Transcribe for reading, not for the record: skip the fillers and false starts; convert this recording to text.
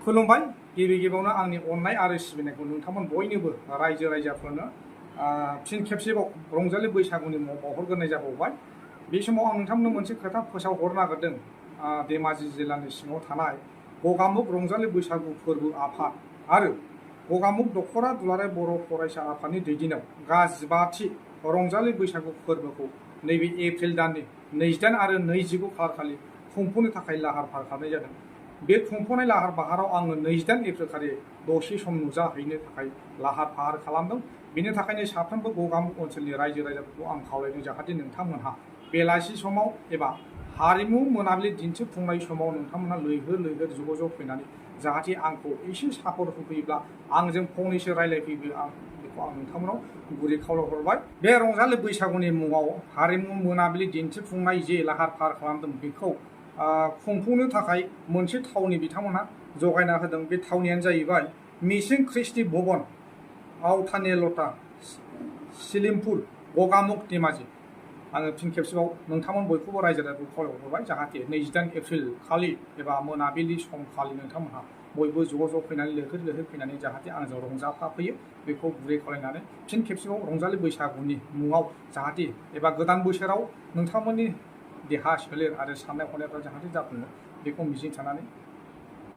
खुलुमबाय गिबि गिबियावनो आंनि अननाय आरो सिबिनायखौ नोंथांमोन बयनोबो रायजो राजाफोरनो फिन खेबसेबाव रंजालि बैसागुनि मुङाव बावहरग्रोनाय जाबावबाय। बे समाव आं नोंथांमोननो मोनसे खोथा फोसावहरनो नागिरदों। धेमाजि जिल्लानि सिङाव थानाय गगामुग रंजालि बैसागु फोरबो आफाद आरो गगामुग दख'रा दुलाराय बर' फरायसा आफादनि दैदेननायाव गाजिबाथि रंजालि बैसागु फोरबोखौ नैबे एप्रिल दाननि 28 आरो 29 खालार खालि खुंफुंनो थाखाय लाहार फाहार खालामनाय जादों। बे खुंफुंनाय लाहार फाहाराव आङो 28 एप्रिल खालि दसे सम नुजाहैनो थाखाय लाहार फाहार खालामदों। बेनि थाखायनो साफ्रोमबो गगामुग ओनसोलनि रायजो राजाफोरखौ आं खावलायदों जाहाथे नोंथांमोनहा बेलासि समाव एबा हारिमु मोनाबिलि दिन्थिफुंनाय समाव नोंथांमोनहा लैहोर लैहोर ज' ज' फैनानै जाहाथे आंखौ एसे सापर्ट होफैयोब्ला आंजों फंनैसो रायलायफैयो आं बेखौ आं नोंथांमोनाव गुरै खावलायहरबाय। बे रंजालि बैसागुनि मुङाव हारिमु मोनाबिलि दिन्थिफुंनाय जे लाहार फाहार खालामदों बेखौ खुंफुंनो थाखाय मोनसे थावनि बिथांमोनहा जगायना होदों। बे थावनियानो जाहैबाय मिसिं ख्रिस्टि भवन आवथानि लता सिलिमपुर गगामुग धेमाजि। आङो फिन खेबसेबाव नोंथांमोन बयखौबो रायजो राजाखौ खावलायहरबाय जाहाथे 28 एप्रिल खालि एबा मोनाबिलि सम खालि नोंथांमोनहा बयबो ज' ज' फैनानै लैहोर लैहोर फैनानै जाहाथे आंजों रंजाफाफैयो बेखौ गुरै खावलायनानै फिन खेबसेबाव रंजालि बैसागुनि मुङाव जाहाथे एबा गोदान बोसोराव नोंथांमोननि देहा सोलेर आरो साननाय हनायफ्रा जाहाथे जाफुङो बेखौ मिजिं थानानै